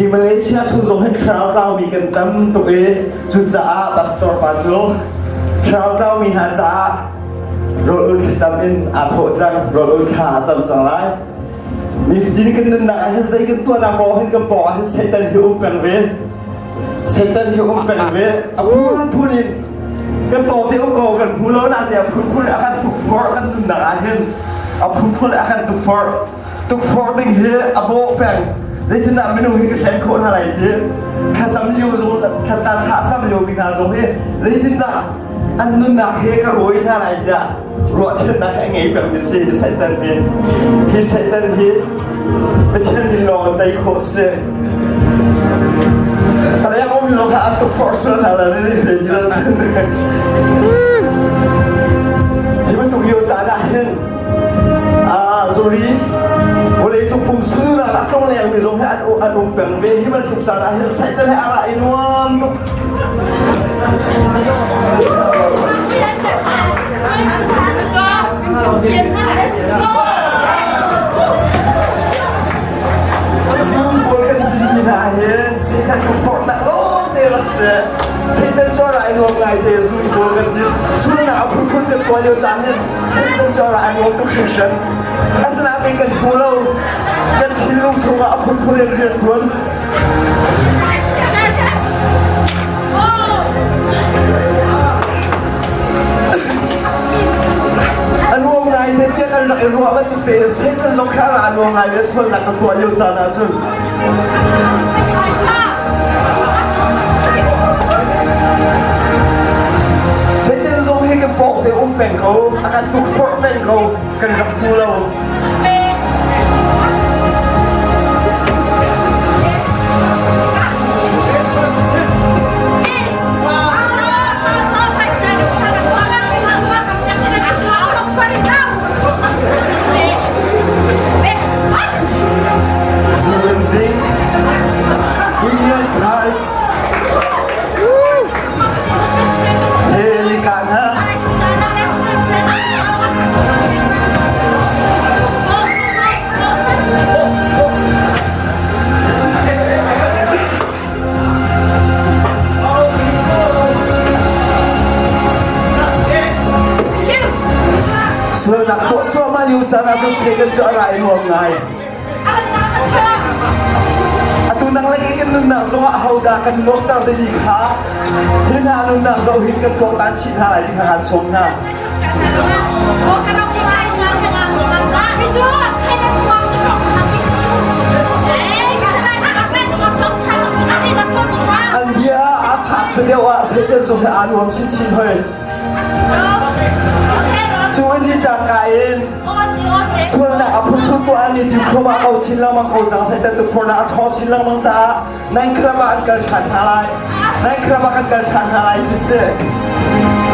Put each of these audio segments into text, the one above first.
Hi Malaysia chung zong hin thlarau tlaumi kan tam tuk i cucaah pastor pa cu thlarau tlaumi hna caah rawl ul thlacam in aa thawh cang, rawl ul thla a cam cang lai. Nifatin kan nunnak ah hin zei kan tuahnak paoh hin kan pawng ah hin Satan hi um peng ve. Satan hi um peng ve. A phunphun in kan pawng te um ko kan hmu lo na te a phunphun a kan tukforh kan nunnak ah hin a phunphun a kan tukforh. Tukforh ding hi a bawh peng. Zeitindah minung hi ka hlen khawh hna lai ti thlacam lio zong thlacam lio mi hna zong hi zeitindah an nunnak he ka rawi hna lai tiah ruahchannak he a ngei pengmi si hi Satan hi. Hi Satan hi Pathian min lawng in tei khawh si. A leng um lawng kha an tukforh sual hna la ni ti lo sin. Hi bantuk lio caan ah hin Zuri vawleicung pum sununak ah tlonglengmi zong hi an um peng ve. Hi bantuk caan ah hin Satan he a ra i nuam tuk. Zun pawl kan dinmi hna hin Satan ka forhnak lawng te rak si. Satan cu a ra i nuam ngai te zun pawl kan din. Sualnak a phunphun kan tuah lio caan hin Satan cu a ra i nuam tuk hringhran. Asinain kan hmu lo. Kan thinlung chungah a phunphun in rian ṭuan. A nuam ngai te tiah kan rak i ruah bantuk tein Satan zong kha a ra nuam ngai ve sualnak ka tuah lio caan ahcun. Satan zong hi kan pawng te um peng ko, a kan tukforh peng ko, kan rak hmu lo. Sualnak tuah cuahmah lio caan ah cun Satan cu a ra i nuam ngai. Atu nang lei kan nunnak zongah hodah kan nuamter timi kha hi hna nunnak zoh hin kan tuaktan chih hna lai ti kha kan sawm hna. An bia a phak deuh ah Satan zong hi aa nuam chinchin hoi. Cu an i cangka in sualnak a phunphun tuah an i tim thluahmah ko chin lengmang ko cang Satan tukforhnak a ṭhawng chin lengmang caah nan kram ah an kal ṭhan hna lai. Nan kram ah kan kal ṭhan hna lai ti si.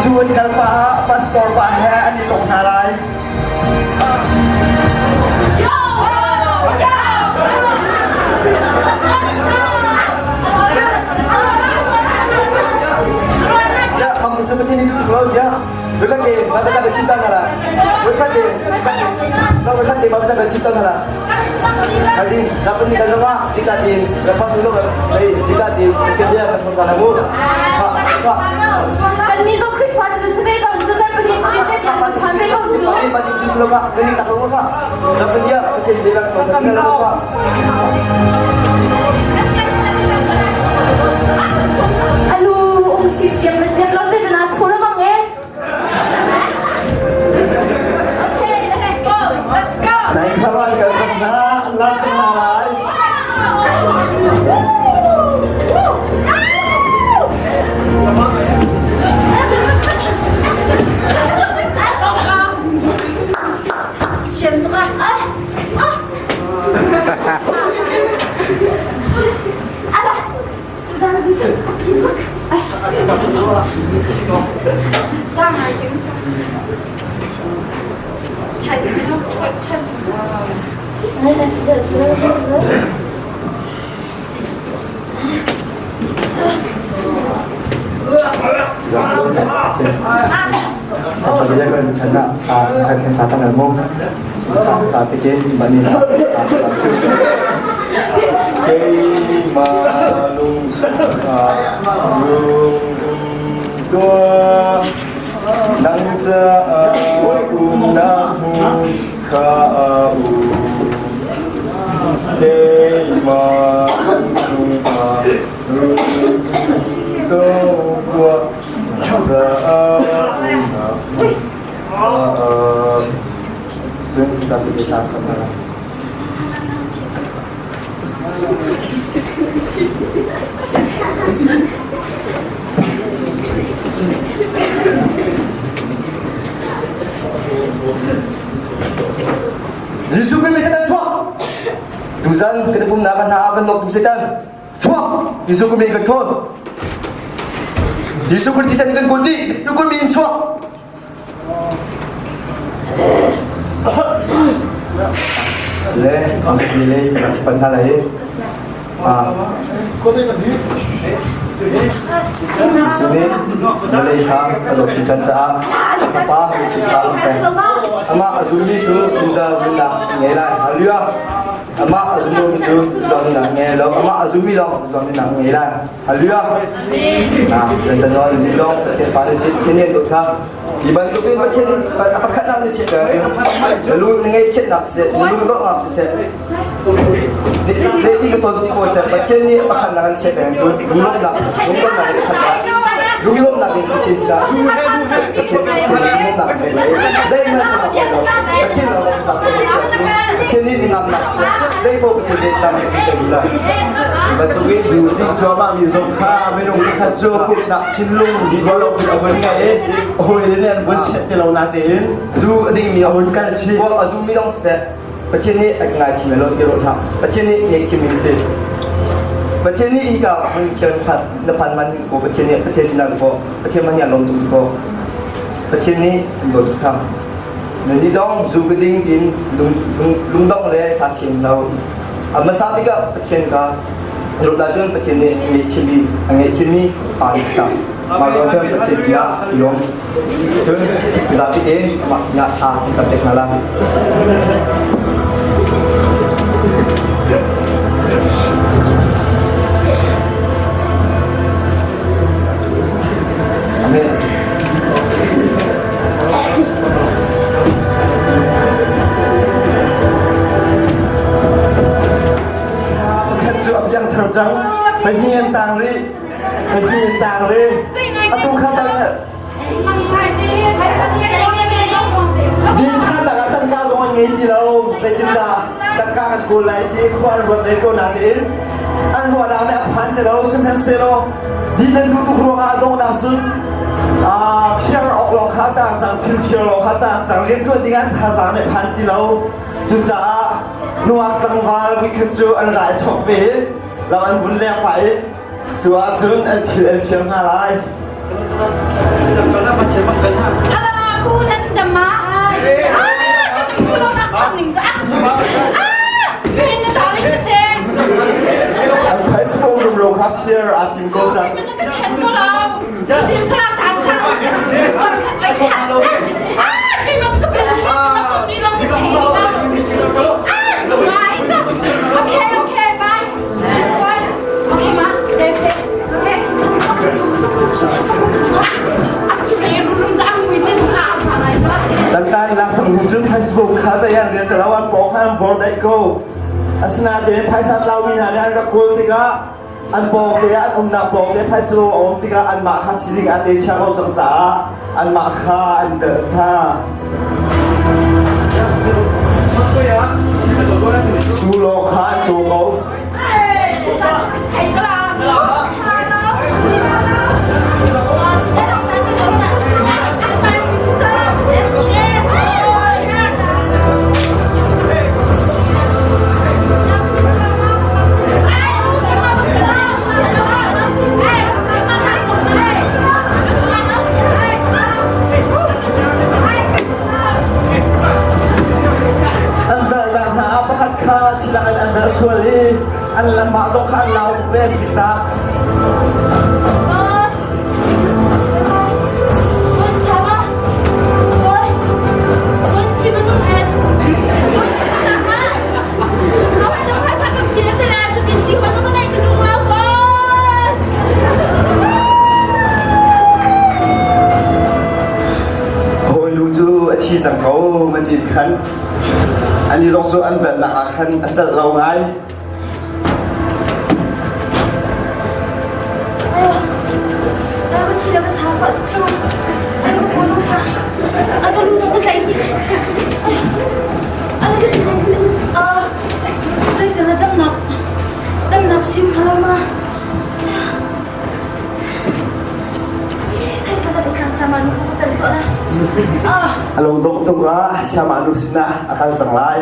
Cu an kal pah ah pastor pa he an i tong hna lai. Ya, kamu seperti ini tuh kalau ya. Berkata, bapak tak bercinta nala. Berkata, bapak berkata, bapak tak bercinta nala. Kazi, dapat ni kalau mak, jika di lepas dulu, eh, jika di kerja bersama kamu. Pak, pak. Kan nih zong Khrihfa cu si ve ko cu zar pahnih te pian kan phan ve ko cu. Ini pati di pulau pak, ini tak perlu pak. Dapat dia, kecil dia kan, kalau pak. Alu um si ciam na ciam lo te na thu la bang e. Okay, let's go. Let's go. Nai khawan kal cang hna, an lan cang hna lai. Chiam tuk ah. Ah. Ala. Keimah lung chungah rung um tuah. Nang caah umnak hmun kha a um. Keimah lung chungah rung um tuah. Nang caah umnak hmun kha a um. Cun zapi te tlang cang hna. Jesuh Khrih mi Satan chuak! Tuzan kan pumnak kan hna a kan nok tu Satan chuak! Jesuh Khrih mi kan ṭhawn. Jesuh Khrih thisen kan kawl dih. Jesuh Khrih mi in chuak! Le ang si le pan hna lai Sini vawlei kha a dawt chan caah a fapa lungthin kha an pek. Amah a zummi cu zungzal nunnak ngei lai. Hallelujah. Amah a zum lomi cu zungzal nunnak ngei lo. Amah a zummi lawng zungzal nunnak ngei lai. Hallelujah. Ah, can nawl ni zong Pathian fa na si, Pathian nih an dawt kha. Hi bantukin Pathian a pakhatnak na chiat ahcun na lu na ngaihchiatnak siseh, na lungdonghnak siseh, zeiti ka ton ti ko seh, Pathian nih a pakhatnak an chiat ahcun lunglawmhnak lunglawmhnak in khat lai. Lunglawmhnak in Pathian sinah Pathian Pathian nih lunglawmhnak a pek lai. Zeihmanh ka hau lo. Pathian lawng zak na chiat ahcun Pathian nih ngamnak siseh, zeipaoh Pathian nih tam in ka duh lai. Bantukin zu ding cuahmah mi zong kha minung pakhat cu pumhnak thinlung lo a vun ngei i a hawile nih an vun set ti lo natein zu a dingmi a vun kal chih. A zumi lawng siseh Pathian nih a ngaithiam lo ti hlah. Pathian nih ngaihthiam mi si. Pathian nih hika hmun thian phan na phan man ko Pathian nih Pathian sinah ko Pathian man nih a lawm tuk ko Pathian nih an dawt tuk thang. Na ni zong zu ka ding tin lungdong le tha chin lo. A hmasa bik ah Pathian kha rut ahcun Pathian nih a ngaihthiammi pa an si cang. Mah ruang cun Pathian sinah i lawm. Cun zapi tein amah sinah thla kan cam pek hna lai. Amen. Pakhat cu a piangthar cang. Pahnih an tang rih. Pahnih an tang rih. Atu kha tang Din ṭha tak ah tangka zong an ngei ti lo. Zeitindah tangka kan kawl lai ti khua an ruat len ko natein an ruahnak nih a phan ti lo. Sihmanhsehlaw din an duh tuk ruangah a donghnak cun thiar awk lawng kha tang cang, thil thiar lawng kha tang cang, rianṭuan ding an thazaang nih phan ti lo. Cucaah nungak tlangval voikhat cu an rai chok ve i lam an vun leng pah i cu ahcun an thil an fiam hna lai. An phaisa rumro kha phiar aa tim ko cang. Tangka in lak cang cun Facebook kha zei an rel ti lo an paw kha an vor daih ko. Asinain phaisa tlaumi hna nih an rak kawl tikah an pawng te ah an umnak pawng te phaisa a um tikah anmah kha sining ah te chia ko cang caah anmah kha an velh hna. Su law kha an caw ko. An velhnak hna ah pakhat kha thil an an sual i an lamah zong kha an lau tuk ve an thik tak. khan ani zong cu an velhnak ah khan a celh lo ngai. Damnak sim halo ma. A lungdongh tuk ah Siama nu sinah a kal cang lai.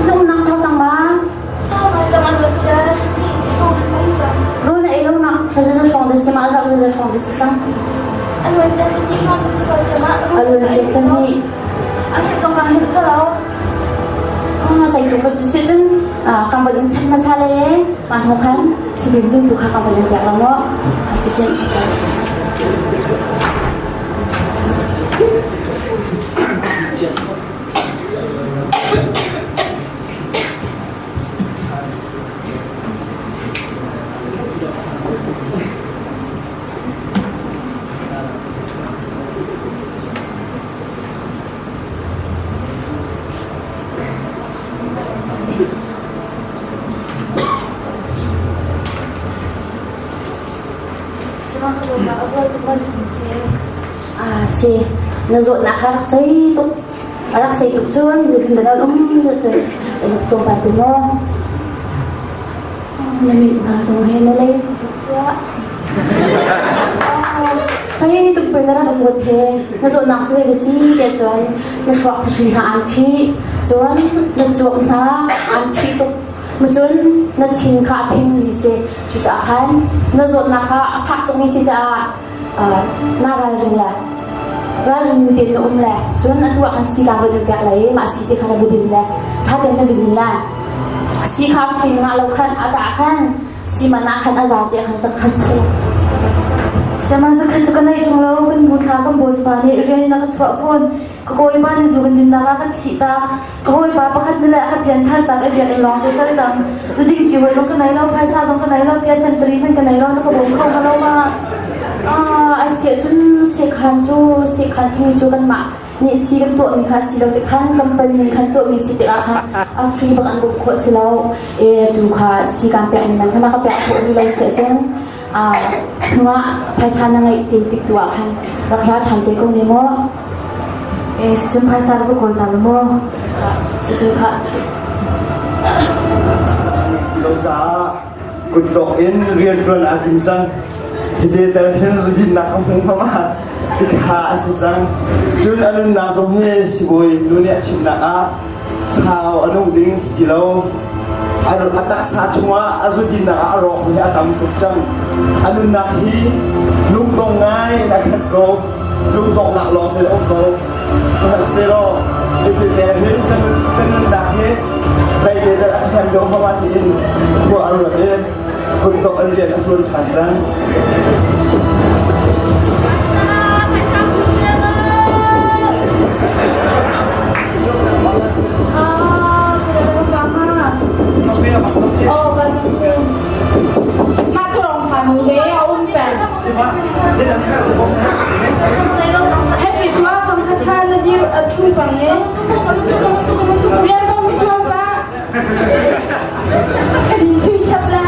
Lungnak sau cang ma? Rawl na ei lo nak thla za hrawng de si ma za za hrawng de si cang. Alun che thlan hi. Cai tu ka cu cun kan van in chan hmasa le ma hnu khan silin ding tu kha kan van in pek la maw si cun. Si, na zawtnak kha rak cei tuk. A rak sei tuk cun zeitin dah um cun tlawmpal te maw na mit hna zong he na lei tiah sei tuk pe na rak zawt he na zawtnak cu zei si tiah cun na thluak thahri hna an ṭhi cun na cuak hna an ṭhi tuk cun na thin kha a phing mi si cucaah khan na zawtnak kha a fak tukmi si caah na ralring le ralring tein na um le cun atu ah khan sii kaan von in pek lai i mah sii te kha na va din le ṭha tein na va din le sii kha fin ngah lo khan a caah khan sii man ah khan a za te khan zakhat si. Siama zakhat cu ka nei ṭung lo kan hnu thla kan boss pa nih rian in a ka chuah fawn ka kawipa nih zu kan dinnak ah ka thih tak ka hawipa pakhat nih le a ka pian thar tak i biakinn lawng te kal cang zu ding ṭi hawi zong ka nei lo phaisa zong ka nei lo pia sentari hmanh ka nei lo na ka bawm kho hnga lo ma? A si ahcun sekhan cu sekhan timi cu kanmah nih si kan tuahmi kha si lo ti khan company nih khan tuahmi si tikah khan a free bak an bawmh khawh si lo e tu kha si kan pek mi man kha na ka pek khawh rih lo si ahcun hnuah phaisa na ngeih te tik tu ah khan rak ra ṭhan te ko ne maw? Eh, cun phaisa ka va kawl ta lo maw? Cucu kha. Lo caah kutdok in rianṭuan aa tim cang. Hite tel hin zudinnak ka hmu hmama tikha a si cang. Cun a nunnak zong hi sibawi nu nih a chimnak ah sau a nung ding si ti lo. A taksa chungah a zudinnak ah a rawk hi a tam tuk cang. A nunnak hi lungdong ngai in a khat ko. Lungdonghnak lawng hi a um ko. Sihmanhsehlaw hiti hin kan nunnak hi zeite dah a ṭhahnem deuh hnga tiin khua a ruat i kutdok an rian a ṭuan ṭhan cang. Mah tuang fanu he a um peng. Happy tua fang khat kha na dir a thu pang ne. Rian zong mi ṭuan pa. Ka din chui chap la.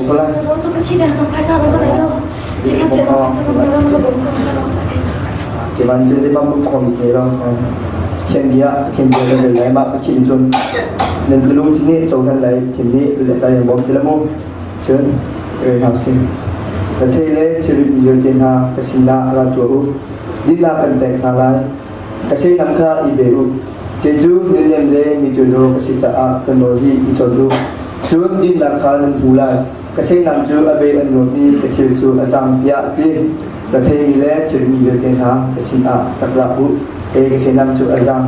bawm ko lai. Tu ka thi dang cang phaisa ka nei lo. Sikha pe phaisa ka ram ka bawm ko. Ke ban chen bam bum khom ni lo. Pathian bia Pathian bia kan rel lai ma Pathian cun nan lung thi nih cohlan lai Pathian nih le zai bawm ti la mu. Cun rel hau sin. Na thei le thilrit mi vialte hna ka sinah ra tuah u. Dinnak kan pek hna lai. Ka seinam kha i pe u. Kei cu nunnem le mi tuandaw ka si caah ka nawl hi i cawn u. Cun dinnak kha nan hmu lai. Ka seinam cu a bei an nuam i ka thil cu a zang tiah a ti. Ka theimi le thilmi vialte hna ka sinah rak ra u. Kei ka seinam cu a zang.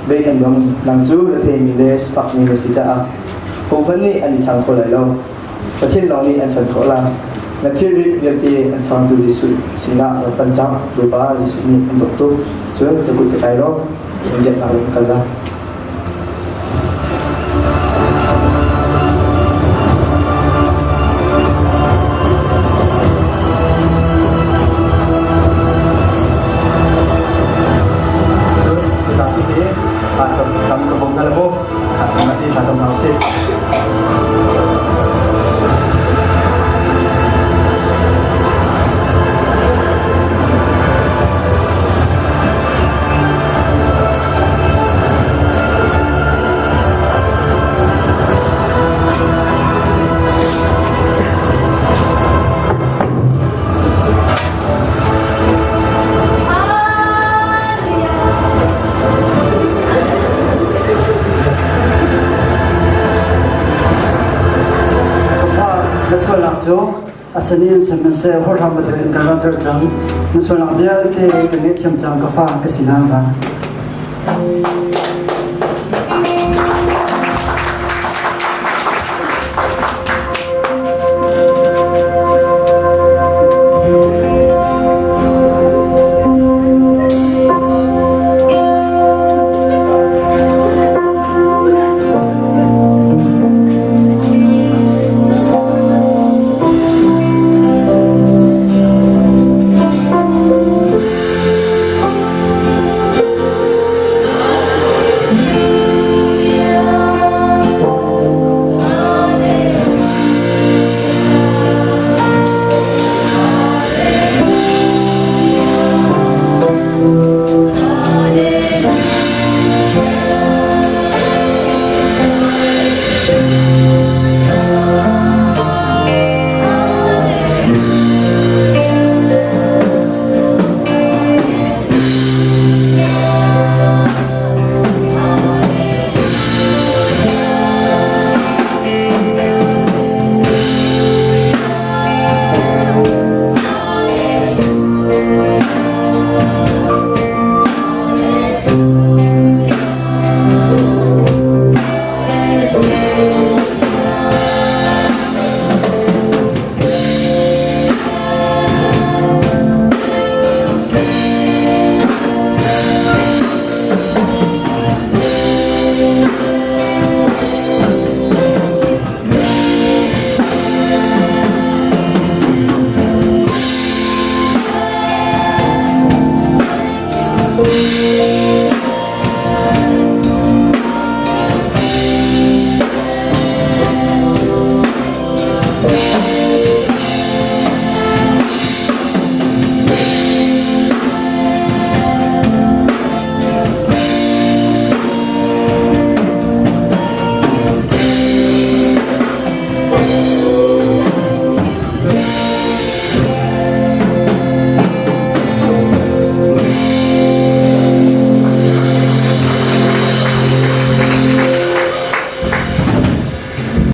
Bei an nuam. Nang cu na theimi le sifakmi na si caah hohmanh nih an i chang kho lai lo. Pathian lawng nih an chanh khawh lai. Na thilrit vialte an changtu Jesuh sinah rak pan cang. Bawipa Jesuh nih an dawt tuk. Cun ka kut ka tlai law Pathian biaknak in kal la. Cun zapi te thlacam cam ka bawm hna la mu. Thlacam ti thlacam hna usih. Na sualnak cu a sinin sihmanhseh horhram bantuk in kan ranter cang. Na sualnak vialte kan ngaihthiam cang ka fa ka si hna ra.